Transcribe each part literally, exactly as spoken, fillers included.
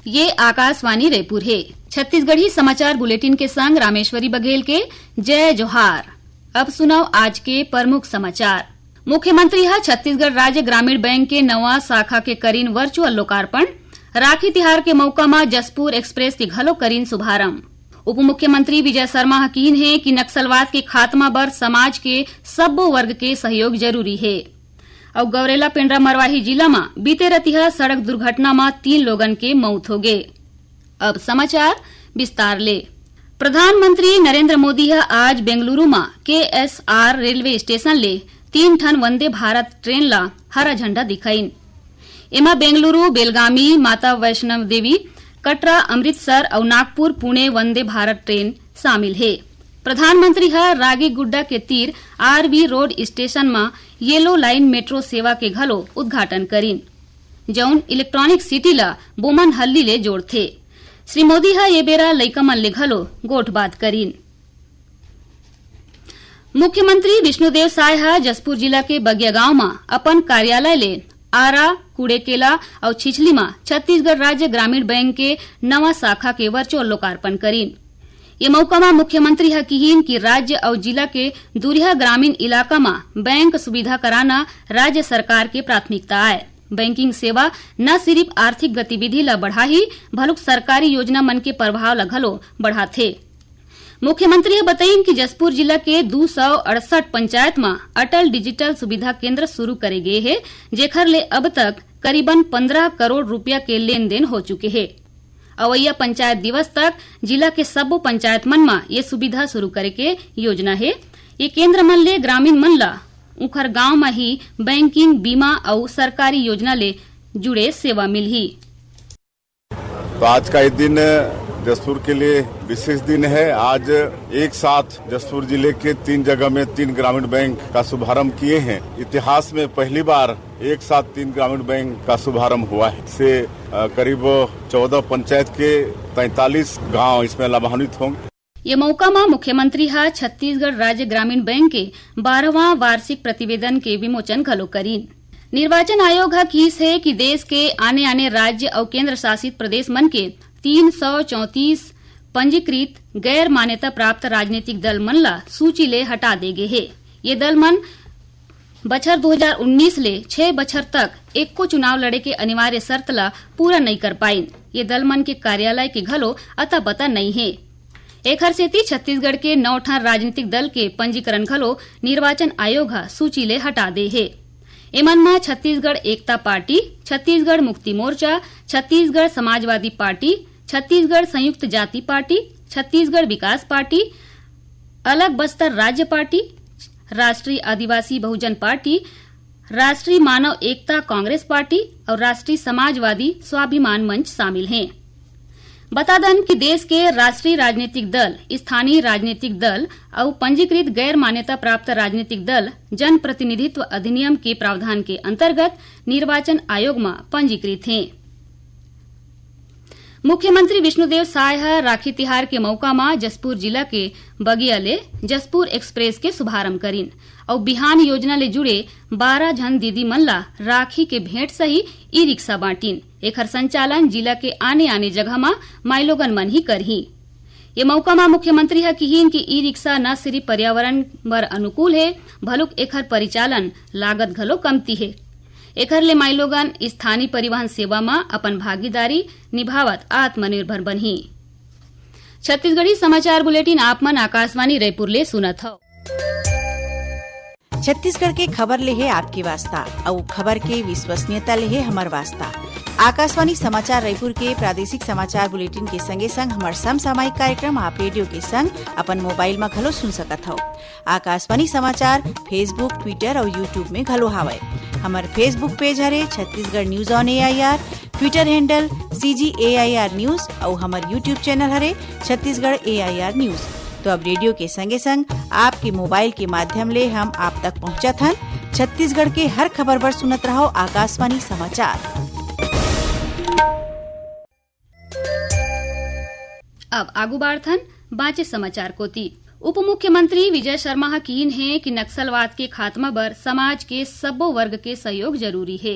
ये आकाशवाणी रायपुर हे। छत्तीसगढ़ी समाचार बुलेटिन के संग रामेश्वरी बघेल के जय जोहार। अब सुनव आज के प्रमुख समाचार। मुख्यमंत्री ह छत्तीसगढ़ राज्य ग्रामीण बैंक के नवा शाखा के करीन वर्चुअल लोकार्पण। राखी तिहार के मौका म जशपुर एक्सप्रेस के घलो करीन शुभारंभ। उप मुख्यमंत्री विजय शर्मा ह किहीन हे कि नक्सलवाद के खात्मा बर समाज के सब्बो वर्ग के सहयोग जरूरी हे। अउ गौरेला पेंड्रा मरवाही जिला म बीते रतिहा सड़क दुर्घटना म तीन लोगन के मौत होगे। अब समाचार विस्तार ले। प्रधानमंत्री नरेंद्र मोदी ह आज बेंगलुरु म केएसआर रेलवे स्टेशन ले तीन ठन वंदे भारत ट्रेन ला हरा झंडा दिखाइन। एमा बेंगलुरु, बेलगामी, माता वैष्णव देवी, कटरा, अमृतसर अउ नागपुर पुणे वंदे भारत ट्रेन शामिल हे। प्रधानमंत्री ह रागीगुड्डा के तीर आरवी रोड स्टेशन म येलो लाइन मेट्रो सेवा के घलो उद्घाटन करिन, जउन इलेक्ट्रॉनिक सिटी ल बोमन हल्ली ले जोड़थे। श्री मोदी ह ये बेरा लइका मन ले घलो गोठबात करिन। मुख्यमंत्री विष्णुदेव साय ह जशपुर जिला के बगिया गांव म अपन कार्यालय ले आरा, कुड़ेकेला अउ छिछली म छत्तीसगढ़ राज्य ग्रामीण बैंक के नवा शाखा के वर्चुअल लोकार्पण करिन। ये मौका म मुख्यमंत्री ह किहीन कि राज्य अउ जिला के दूरिहा ग्रामीण इलाका म बैंक सुविधा कराना राज्य सरकार के प्राथमिकता आय। बैंकिंग सेवा न सिरिफ आर्थिक गतिविधि ल बढ़ाही, भलुक सरकारी योजना मन के प्रभाव ल घलो बढ़ाथे। मुख्यमंत्री ह बतइन कि जशपुर जिला के दू सौ अड़सठ पंचायत म अटल डिजिटल सुविधा केंद्र शुरू करे गे हे, जेखर ले अब तक करीबन पंद्रह करोड़ रुपया के लेन देन हो चुके हे। अवइया पंचायत दिवस तक जिला के सब्बो पंचायत मन म ये सुविधा शुरू करे के योजना हे। ये केंद्र मन ले ग्रामीण मन ल उंखर गांव म ही बैंकिंग, बीमा अउ सरकारी योजना ले जुड़े सेवा मिलही। तो आज का ये दिन जसपुर के लिए विशेष दिन है। आज एक साथ जसपुर जिले के तीन जगह में तीन ग्रामीण बैंक का शुभारंभ किए हैं। इतिहास में पहली बार एक साथ तीन ग्रामीण बैंक का शुभारंभ हुआ है। इससे, अ, करीब चौदह पंचायत के तैंतालीस गांव इसमें लाभान्वित होंगे। ये मौका म मुख्यमंत्री ह छत्तीसगढ़ राज्य ग्रामीण बैंक के बारहवाँ वार्षिक प्रतिवेदन के विमोचन घलो करीन। निर्वाचन आयोग ह किहिस हे कि देश के आने-आने राज्य अउ केंद्र शासित प्रदेश मन के तीन सौ चौंतीस पंजीकृत गैर मान्यता प्राप्त राजनीतिक दल मन ला सूची ले हटा दे गे हे। ये दल मन बछर दू हजार उन्नीस ले छह बछर तक एको चुनाव लड़े के अनिवार्य शर्त ला पूरा नइ कर पाइन। ये दल मन के कार्यालय के घलो अता पता नइ हे। एखर सेती छत्तीसगढ़ के नौ ठन राजनीतिक दल के पंजीकरण घलो निर्वाचन आयोग ह सूची ले हटा दे हे। एमन म छत्तीसगढ़ एकता पार्टी, छत्तीसगढ़ मुक्ति मोर्चा, छत्तीसगढ़ समाजवादी पार्टी, छत्तीसगढ़ संयुक्त जाति पार्टी, छत्तीसगढ़ विकास पार्टी, अलग बस्तर राज्य पार्टी, राष्ट्रीय आदिवासी बहुजन पार्टी, राष्ट्रीय मानव एकता कांग्रेस पार्टी अउ राष्ट्रीय समाजवादी स्वाभिमान मंच शामिल हें। बता दन कि देश के राष्ट्रीय राजनीतिक दल, स्थानीय राजनीतिक दल अउ पंजीकृत गैर मान्यता प्राप्त राजनीतिक दल जनप्रतिनिधित्व अधिनियम के प्रावधान के अंतर्गत निर्वाचन आयोग म पंजीकृत हें। मुख्यमंत्री विष्णुदेव साय ह राखी तिहार के मउका म जशपुर जिला के बगिया ले जशपुर एक्सप्रेस के शुभारंभ करिन अउ बिहान योजना ले जुड़े बारह झन दीदी मन ला राखी के भेंट सही ई रिक्शा बांटिन। एखर संचालन जिला के आने-आने जगह म माईलोगन मन ही करही। ये मउका म मुख्यमंत्री ह किहिन कि ई रिक्शा न सिरिफ पर्यावरण बर अनुकूल हे, भलुक एखर परिचालन लागत घलो कमती हे। एखर ले माईलोगन स्थानीय परिवहन सेवा म अपन भागीदारी निभावत आत्मनिर्भर बनही। छत्तीसगढ़ी समाचार बुलेटिन आप मन आकाशवाणी रायपुर ले सुनत हव। छत्तीसगढ़ के खबर ले हे आपके वास्ता, अउ खबर के विश्वसनीयता ले हे हमर वास्ता। आकाशवाणी समाचार रायपुर के प्रादेशिक समाचार बुलेटिन के संगे संग हमर समसामयिक कार्यक्रम आप रेडियो के संग अपन मोबाइल म घलो सुन सकत हव। आकाशवाणी समाचार Facebook, Twitter अउ YouTube में घलो हावय। हमर Facebook पेज हरे Chhattisgarh news on AIR, Twitter handle CG AIR news अउ हमर YouTube चैनल हरे छत्तीसगढ़ एआईआर न्यूज। तो अब रेडियो के संगे संग आपके मोबाइल के माध्यम ले हम आप तक पहुंचत हन छत्तीसगढ़ के हर खबर बर सुनत रहव आकाशवाणी समाचार। अब आगू बाढ़थन बांचे समाचार कोति। उप मुख्यमंत्री विजय शर्मा ह किहिन हे कि नक्सलवाद के खात्मा बर समाज के सब्बो वर्ग के सहयोग जरूरी हे।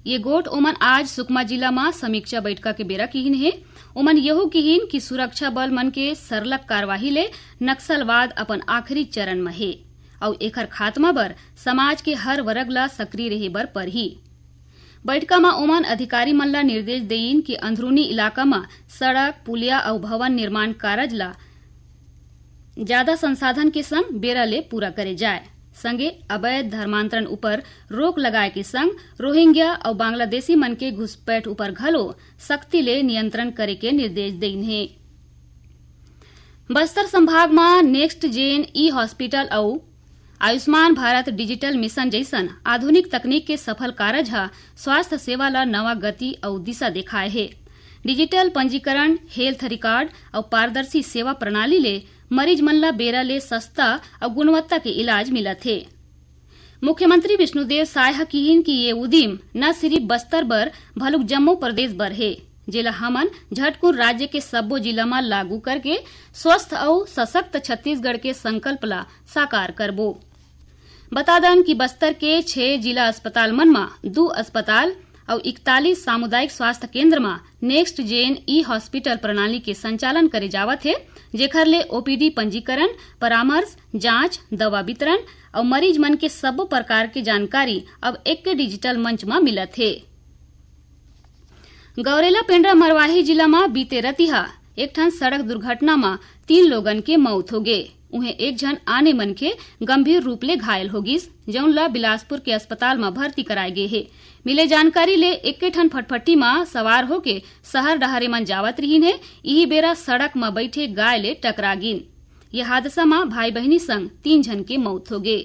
ये गोठ ओमन आज सुकमा जिला म समीक्षा बैठका के बेरा किहिन हे। ओमन यहू किहिन कि सुरक्षा बल मन के सरलग कार्यवाही ले नक्सलवाद अपन आखिरी चरण म हे, अउ एखर खात्मा बर समाज के हर वर्ग ला सक्रिय रहे बर परही। बैठका म ओमन अधिकारी मन ला निर्देश देइन कि अंदरूनी इलाका म सड़क, पुलिया अउ भवन निर्माण कारज ला ज्यादा संसाधन के संग बेरा ले पूरा करे जाए। संगे अवैध धर्मांतरण ऊपर रोक लगाए के संग रोहिंग्या अउ बांग्लादेशी मन के घुसपैठ ऊपर घलो सख्ती ले नियंत्रण करे के निर्देश देइन हे। बस्तर संभाग म नेक्स्ट जेन ई हॉस्पिटल अउ आयुष्मान भारत डिजिटल मिशन जइसन आधुनिक तकनीक के सफल कारज ह स्वास्थ्य सेवा ल नवा गति अउ दिशा देखाए हे। डिजिटल पंजीकरण, हेल्थ रिकॉर्ड अउ पारदर्शी सेवा प्रणाली ले मरीज मन ल बेरा ले सस्ता अउ गुणवत्ता के इलाज मिलत हे। मुख्यमंत्री विष्णुदेव साय ह किहिन कि ये उदीम न सिरिफ बस्तर बर, भलुक जम्मो प्रदेश बर हे, जेला हमन झटकुन राज्य के सब्बो जिला म लागू करके स्वस्थ अउ सशक्त छत्तीसगढ़ के संकल्प ला साकार करबो। बता दन कि बस्तर के छह जिला अस्पताल मन म दू अस्पताल अउ इकतालीस सामुदायिक स्वास्थ्य केंद्र म नेक्स्ट जेन ई हॉस्पिटल प्रणाली के संचालन करे जावत हे, जेखर ले ओपीडी पंजीकरण, परामर्श, जांच, दवा वितरण अउ मरीज मन के सब्बो प्रकार के जानकारी अब एक डिजिटल मंच म मिलत हे। गौरेला पेंड्रा मरवाही जिला म बीते रतिहा एक ठन सड़क दुर्घटना म तीन लोगन के मौत होगे। उहें एक झन आने मनखे गंभीर रूप ले घायल होगिस, जउन ल बिलासपुर के अस्पताल म भर्ती कराए गे हे। मिले जानकारी ले एके ठन फटफटी म सवार होके शहर डहरे मन जावत रिहिन हे। इही बेरा सड़क म बइठे गाय ले टकरा गिन। ये हादसा म भाई बहिनी संग तीन झन के मौत होगे।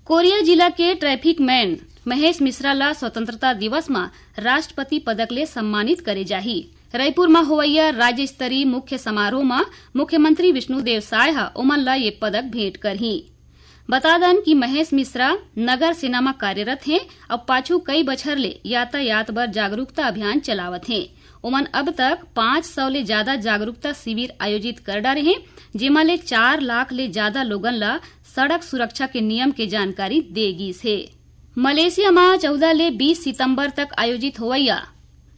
कोरिया जिला के ट्रैफिक मैन महेश मिश्रा ला स्वतंत्रता दिवस म राष्ट्रपति पदक ले सम्मानित करे जाही। रईपुर म होवइया राज्य स्तरीय मुख्य समारोह म मुख्यमंत्री विष्णुदेव साय ह ओमन ला ये पदक भेंट करही। बता दन कि महेश मिश्रा नगर सेना म कार्यरत हें अउ पाछू कई बछर ले यातायात बर जागरूकता अभियान चलावत हें। ओमन अब तक पाँच सौ ले जादा जागरूकता शिविर आयोजित कर डारे हें, जेमा ले चार लाख ले जादा लोगन ला सड़क सुरक्षा के नियम के जानकारी दे गीस हे। मलेशिया म चौदह ले बीस सितंबर तक आयोजित होवइया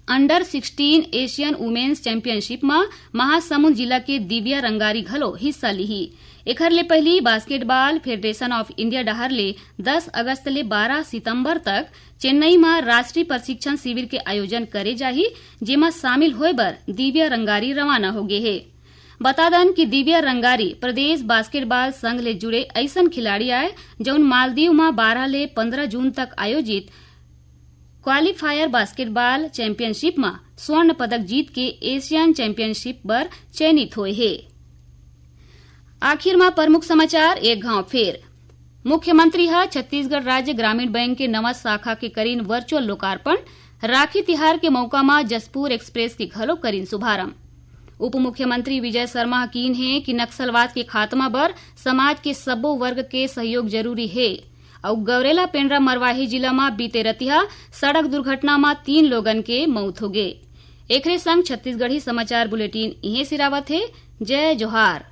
under sixteen Asian women's championship म महासमुंद जिला के दिव्या रंगारी घलो हिस्सा लिही। एखर ले पहिली बास्केटबॉल फेडरेशन ऑफ इंडिया डहार ले दस अगस्त ले बारह सितंबर तक चेन्नई म राष्ट्रीय प्रशिक्षण शिविर के आयोजन करे जाही, जेमा शामिल होय बर दिव्या रंगारी रवाना होगे हे। बता दन कि दिव्या रंगारी प्रदेश बास्केटबॉल संघ ले जुड़े अइसन खिलाड़ी आय, जउन मालदीव म बारह ले पंद्रह जून तक आयोजित क्वालीफायर बास्केटबॉल चैंपियनशिप म स्वर्ण पदक जीत के एशियन चैंपियनशिप बर चयनित होय हे। आखिर म प्रमुख समाचार एक घांव फेर। मुख्यमंत्री ह छत्तीसगढ़ राज्य ग्रामीण बैंक के नवा शाखा के करीन वर्चुअल लोकार्पण। राखी तिहार के मौका म जशपुर एक्सप्रेस के घलो करीन शुभारंभ। उप मुख्यमंत्री विजय शर्मा ह कीन हे कि नक्सलवाद के खात्मा बर समाज के सब्बो वर्ग के सहयोग जरूरी हे। अउ गौरेला पेंड्रा मरवाही जिला म बीते रतिहा सड़क दुर्घटना म तीन लोगन के मौत होगे। एखरे संग छत्तीसगढ़ी समाचार बुलेटिन इहें सिरावत हे। जय जोहार।